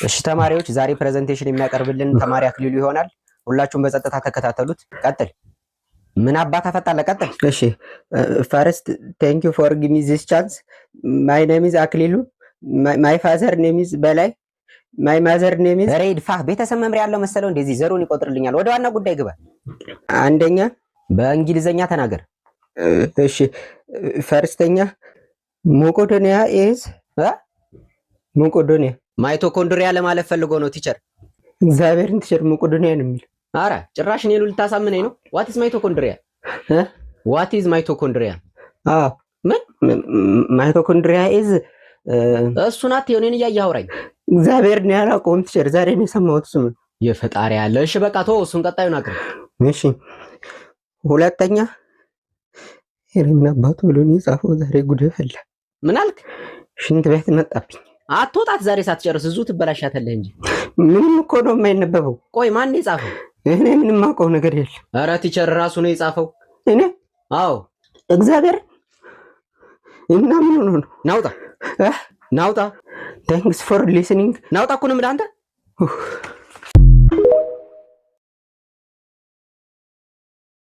እሺ ተማሪዎች፣ ዛሬ presentation የሚያቀርብልን ተማሪ አክሊሉ ይሆናል። ሁላችሁም በጸጥታ ተከታተሉት። ቀጥል። ምን አባት አፈጣለ? ቀጥል። እሺ፣ first, thank you for give me this chance. My name is አክሊሉ። My father name is በላይ። My mother name is ሬ ይድፋህ። ቤተሰብ መምሪያ ያለው መሰለው እንደዚህ ዘሩን ይቆጥርልኛል። ወደ ዋና ጉዳይ ግባ። አንደኛ በእንግሊዘኛ ተናገር። እሺ፣ first ኛ መቄዶንያ is እ? መቄዶንያ። Mitochondria ለማለት ፈልጎ ነው teacher። እግዚአብሔርን teacher፣ መቄዶንያ ነው የሚል። አረ ጭራሽ እኔን ልታሳምነኝ ነው። What is mitochondria? እ? What is mitochondria? አዎ። ምን? Mitochondria is እሱን አትየው፣ እኔን እያየህ አውራኝ። እግዚአብሔርን ያላውቀውም teacher፣ ዛሬ ነው የሰማሁት ስሙን። የፈጣሪ ያለ። እሺ በቃ ተወው እሱን፣ ቀጣዩን አቅርብ። እሺ፣ ሁለተኛ ምን አባቱ ብሎ ነው የጻፈው? ዛሬ ጉድ ፈላ። ምን አልክ? ሽንት ቤት መጣብኝ። አትወጣት ዛሬ ሳትጨርስ፣ እዚሁ ትበላሻታለህ እንጂ። ምንም እኮ ነው የማይነበበው። ቆይ ማን ነው የጻፈው? እኔ ምንም አውቀው ነገር የለም። ኧረ teacher፣ ራሱ ነው የጻፈው። እኔ? አዎ። እግዚአብሔር እና ምን ሆኖ ነው? ናውጣ። እ? ናውጣ። Thanks for listening. ናውጣ እኮ ነው የምልህ አንተ።